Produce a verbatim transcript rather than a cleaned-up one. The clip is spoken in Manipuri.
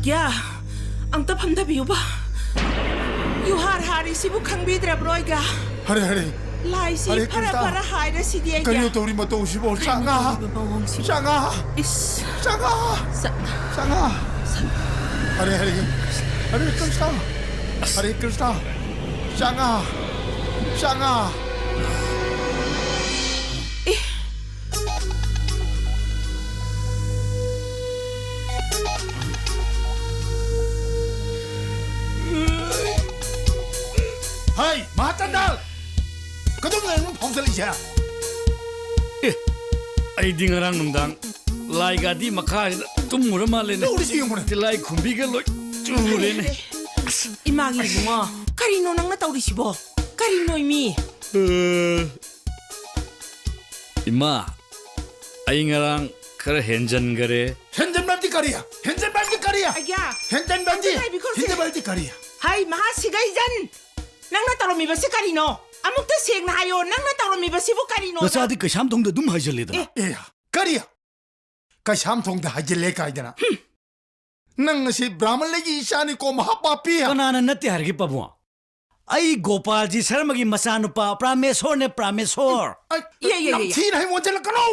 ꯀ꯭ꯌꯥ? ꯑꯝꯇ ꯐꯝꯊꯕꯤꯌꯨꯕ꯫ ꯌꯨꯍꯥꯔ ꯍꯥꯔꯤꯁꯤꯕꯨ ꯈꯪꯕꯤꯗ꯭ꯔꯕ꯭ꯔꯣ, ꯑꯩꯒ? ꯍꯔꯦ, ꯍꯔꯦ꯫ ꯂꯥꯏꯁꯤ ꯍꯔꯦ ꯐꯔ ꯀ꯭ꯔꯤꯁꯅ꯫ ꯐꯔ ꯍꯥꯏꯔ ꯁꯤꯗꯤ ꯑꯩꯒ꯫ ꯀꯔꯤꯅꯣ ꯇꯧꯔꯤ ꯃꯇꯧꯁꯤꯕꯣ? ꯀꯔꯤꯅꯣ ꯆꯥꯉꯥ! ꯇꯧꯔꯤꯕ ꯃꯑꯣꯡꯁꯤꯕꯣ? ꯆꯥꯉꯥ! ꯏꯁ! ꯆꯥꯉꯥ! ꯆꯥ-, ꯆꯥꯉꯥ! ꯆꯥ-, ꯍꯔꯦ, ꯍꯔꯦ꯫ ꯍꯔꯦ ꯀ꯭ꯔꯤꯁꯅ! ꯍꯔꯦ ꯀ꯭ꯔꯤꯁꯅ! ꯆꯥꯉꯥ! ꯆꯥꯉꯥ! ꯑꯦ! ꯍꯩ, ꯃꯍꯥꯆꯟꯗꯜ! ꯀꯩꯗꯧꯕꯗ ꯑꯩꯉꯣꯟꯗ ꯐꯥꯎꯖꯜꯂꯤꯁꯦ? ꯑꯦ, ꯑꯩꯗꯤ ꯉꯔꯥꯡ ꯅꯨꯡꯗꯥꯡ ꯂꯥꯏꯒꯥꯗꯤ ꯃꯈꯥꯁꯤꯗ ꯇꯨꯝꯃꯨꯔ ꯃꯥꯜꯂꯦꯅꯦ꯫ ꯇꯧꯔꯤꯁꯤ ꯌꯦꯡꯉꯨꯅꯦ꯫ ꯇꯤꯜꯂꯥꯏ ꯈꯨꯝꯕꯤꯒ ꯂꯣꯏ ꯆꯨꯔꯦꯅꯦ꯫ ꯏꯃꯥꯒꯤ ꯏꯕꯨꯡꯉꯣ, ꯀꯔꯤꯅꯣ ꯅꯪꯅ ꯇꯧꯔꯤꯁꯤꯕꯣ? ꯀꯔꯤꯅꯣ ꯃꯤ? ꯑ, ꯏꯃꯥ, ꯑꯩ ꯉꯔꯥꯡ ꯈꯔ ꯍꯦꯟꯖꯟꯒꯔꯦ꯫ ꯍꯦꯟꯖꯟꯕ ꯍꯥꯏꯕꯗꯤ ꯀꯔꯤ? ꯍꯦꯟꯖꯟꯕ ꯍꯥꯏꯕꯗꯤ ꯀꯔꯤ? ꯑꯌꯥ! ꯍꯦꯟꯖꯟꯕ ꯍꯥꯏꯕꯗꯤ, ꯑꯝꯇ ꯉꯥꯏꯕꯤꯈꯣꯁꯦ꯫ ꯍꯦꯟꯖꯟꯕ ꯍꯥꯏꯕꯗꯤ ꯀꯔꯤ? ꯍꯩ, ꯃꯍꯥ ꯁꯤꯒꯩꯖꯟ! ꯅꯪꯅ ꯇꯧꯔꯝꯃꯤꯕꯁꯤ ꯀꯔꯤꯅꯣ? ꯑꯃꯨꯛꯇ ꯁꯦꯡꯅ ꯍꯥꯏꯌꯣ, ꯅꯪꯅ ꯇꯧꯔꯝꯃꯤꯕꯁꯤꯕꯨ ꯀꯔꯤꯅꯣ? ꯅꯆꯥꯗꯤ ꯀꯩꯁꯥꯝꯊꯣꯡꯗ ꯑꯗꯨꯝ ꯍꯥꯏꯖꯜꯂꯦꯗꯅ꯫ ꯑꯦ꯫ ꯑꯦ, ꯀꯔꯤ? ꯀꯩꯁꯥꯝꯊꯣꯡꯗ ꯍꯥꯏꯖꯤꯜꯂꯦ ꯀꯥꯏꯗꯅ? ꯅꯪ ꯑꯁꯤ ꯕ꯭ꯔꯥꯍꯃꯟꯂꯩꯒꯤ ꯏꯆꯥꯅꯤꯀꯣ, ꯃꯍꯥꯄꯥꯄꯤ! ꯀꯅꯥꯅ ꯅꯠꯇꯦ ꯍꯥꯏꯔꯒꯦ, ꯄꯥꯕꯨꯡ? ꯑꯩ ꯒꯣꯄꯥꯜꯖꯤ ꯁꯔꯃꯒꯤ ꯃꯆꯥꯅꯨꯄꯥ ꯄ꯭ꯔꯥꯃꯦꯁꯣꯔꯅꯦ, ꯄ꯭ꯔꯥꯃꯦꯁꯣꯔ꯫ ꯑꯩ, ꯌꯦ, ꯌꯦ, ꯌꯦ, ꯌꯦ꯫ ꯅꯝꯊꯤꯅ ꯍꯩ ꯑꯣꯟꯁꯤꯜꯂꯛꯀꯅꯨ!